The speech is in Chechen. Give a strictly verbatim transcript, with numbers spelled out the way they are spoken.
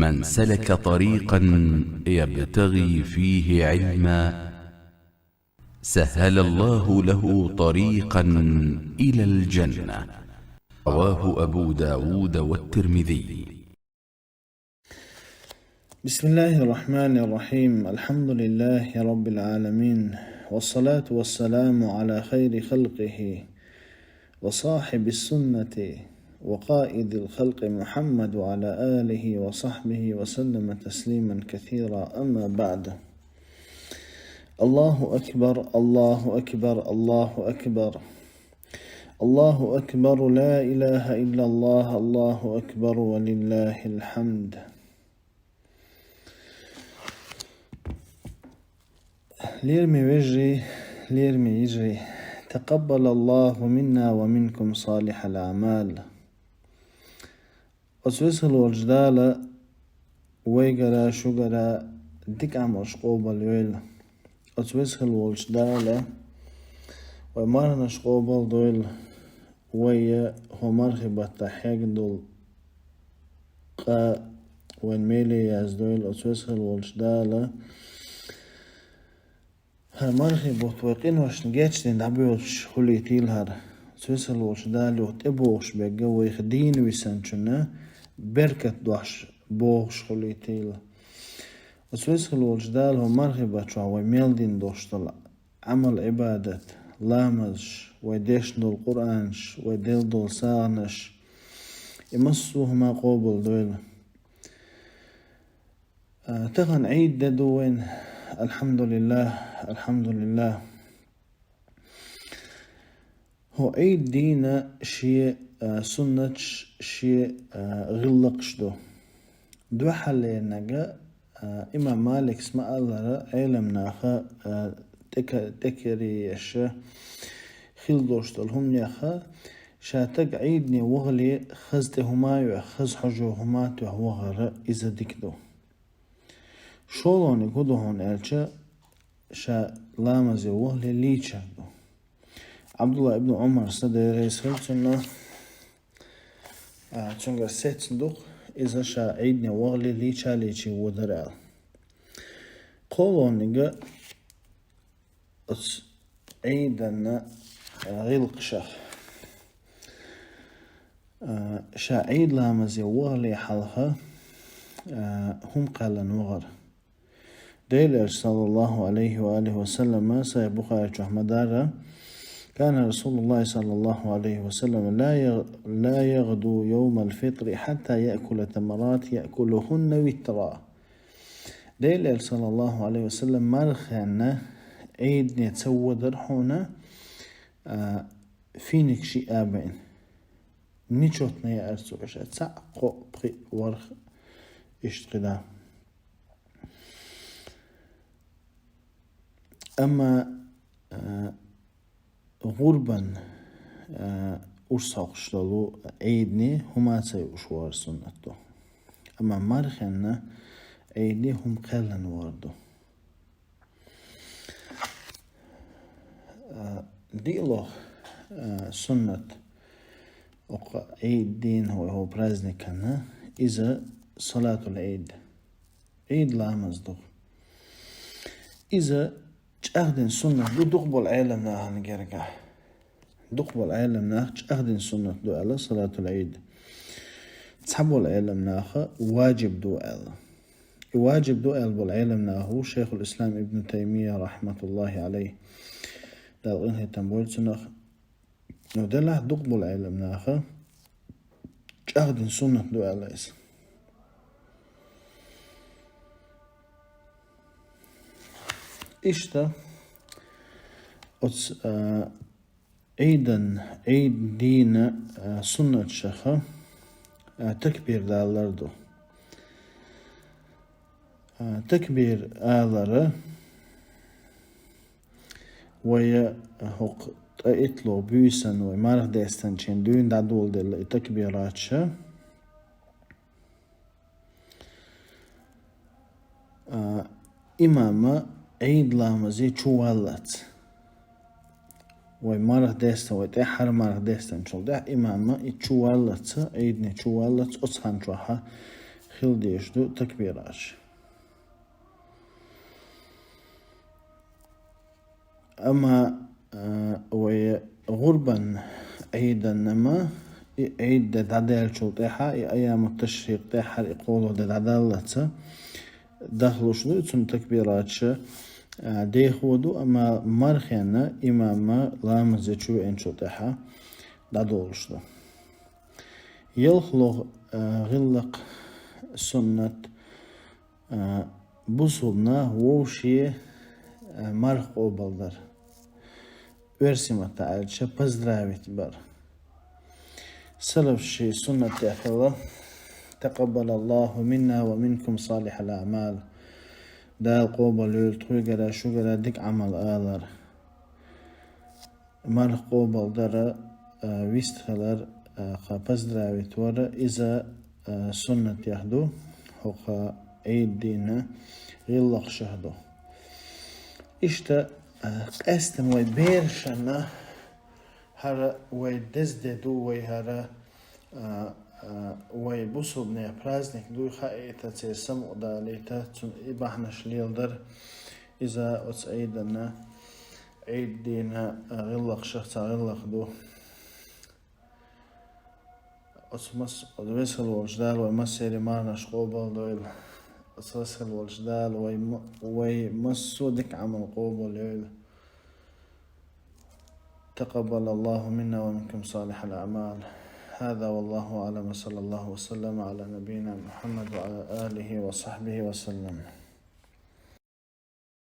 من سلك طريقا يبتغي فيه علما سهل الله له طريقا إلى الجنة. رواه أبو داود والترمذي. بسم الله الرحمن الرحيم. الحمد لله رب العالمين، والصلاة والسلام على خير خلقه وصاحب السنة وقائد الخلق محمد وعلى آله وصحبه وسلم تسليما كثيرا. أما بعد. الله أكبر، الله أكبر، الله أكبر. الله أكبر، لا إله إلا الله، الله أكبر ولله الحمد. Лераме вежарий, лераме йижарий, تقبل الله منا ومنكم صالح الأعمال. Оцу веза хила волчу Дала вайгара, шугара дика Ӏамалш къобалйойла. Оцу веза хила волчу Дала вай марханаш къобалдойла, вай хӀокху мархийн баттахь хьегна долу къа вайн меле яздойла. Оцу веза хила волчу Дала хӀара мархийн бутт вай къиношна гечдина дӀабоьлхуш хуьлийтийла хӀара. Оцу веза хила волчу Дала юха тӀебогӀуш берг вайх дийна висинчунна беркат дохьуш богӀуш хуьлийтийла. Оцу веза хила волчу Дала хӀокху мархийн баттахь вай мел дина долуш долу Ӏамал-Ӏибадат, ламазаш, вай дешна долу Къуръанаш, вай делла долу сагӀанаш, и массо а хӀума къобалдойла. А, тахана Ӏийд де ду вайн, алхьамдулиллах, алхьамдулиллах. ХӀокху Ӏийд дийнан шен, а, суннаташ, шен, а, гӀиллакхаш ду. Дуьххьарлерниг, а, имам Маликс ма-аллара, Ӏеламнаха, а, тӀека-, тӀекерийша хила долуш долу хӀуманех, ша стаг Ӏийдане вахале хаза тӀе хӀума а йоьхна, хаза хьожа хӀума а тоьхна вахар иза дика ду. ШолгӀаниг хӀун ду хьуна аьлча, ша ламазе вахале лийчар ду. Ӏабдулла ибн Ӏумар, Дела реза хуьлда цунна, а, цуьнгара сецна ду-кх, иза ша Ӏийдане вахале лийча-лийча водара аьлла. КхоалгӀаниг оцу Ӏийдан, а, гӀиллакхашах. А, ша Ӏийд ламазе вахале хьалха, а, хӀума кхаьллина вахар. Делан Элчано, саллаллаху Ӏалайхи ва алихи ва саллама, Сахьихь Бухари чохь ма-дарра: «كان رسول الله صلى الله عليه وسلم لا يغ-، لا يغدو يوم الفطر حتى يأكل تمرات يأكلهن وترا». Делан Элча, саллаллаху Ӏалайхи ва саллам, марханна Ӏийдане ца водара хьуна, а, финик шиъ а бина. Нечётно яра цо, ша цхьаъ, кхоъ, пхиъ, ворхӀ, иштта кхидӀа. Амма, а, гӀурбан, а, урс хьокхуш долу Ӏийдане хӀума ца юуш вахар суннат ду. Амма марханна Ӏийдане хӀума кхаьллина вахар ду. А, диълагӀа, а, суннат оцу Ӏийд дийнан вай хӀокху праздникана, иза салатул Ӏийд, Ӏийд ламаз ду. Иза чӀагӀдина суннат ду дукхахболу Ӏеламнахана гергахь. Дукхахболу Ӏеламнаха чӀагӀдина суннат ду аьлла салатул Ӏийд. Цхьаболу Ӏеламнаха важиб ду аьлла. И важиб ду аьлла болу Ӏеламнах ву Шайхул-Ислам Ибн Таймия, рахьматуллахи Ӏалайхи. Дала къинхетам бойла цунах. Но делахь дукхахболу Ӏеламнаха чӀагӀдина суннат ду аьлла иза. Иштта, оцу, а, Ӏийдан, Ӏийд дийнан, а, суннаташха, а, такбир далар ду. А, такбир алара, вай, а, хӀокху ткъа иттло буьйсан вай марха дестанчийн дуьйна дӀадоладелла и такбираташ, а, имама Ӏийд ламазе чу валлалц. Вай марха дестан, вай тӀаьххьара марха дестанчул тӀаьхьа имама и чу валлалц, Ӏийдане чу валлалц, оцу хан чохь хила дезаш ду такбираташ. Амма, а, вай гӀурбан Ӏийданна ма, и Ӏийд де дӀадаьллачул тӀехьа, и айяму ташрикъ тӀехьара и кхоалагӀа де дӀадаллалца, дахлуш ду цун такбираташ, а, дехо ду, амма мархенна имам ламазе чувеанчул тӀехьа дӀадолуш ду. ЯлхлагӀа, а, гӀиллакх, суннат, а, бусулба нах вовше, а, марха къобалдар. Оьрсийн маттахь аьлча, поздравить бар. Салафийн суннатехь хилла: «تقبل الله منا ومنكم صالح الأعمال». Дала къобалйойла тхоьгара, шуьгара дика Ӏамал алар. Марха къобалдар, а, вистхилар, а, кхы поздравить вар, иза, а, суннатех ду, хӀокху Ӏийд дийнан гӀиллакхашах ду. Иштта, а, къаьстина вай берашна хӀара вай деза де ду, вай хӀара, а, а, вай бусулба нехан праздник ду, хаийта, церан самукъадалийта, цунна и бахьанаш леладар, иза оцу Ӏийданна, Ӏийд дийнан, а, гӀиллакхашах цхьа гӀиллакх ду. Оцу мас-, оцу веза хила волчу Дала вай массеран марханаш къобалдойла. Оцу веза хила волчу Дала вай ма-, вай массо а дика Ӏамал къобалйойла. تقبل الله منا ومنكم صالح الأعمال. هذا والله أعلم، وصلى الله وسلم على نبينا محمد وعلى آله وصحبه وسلم.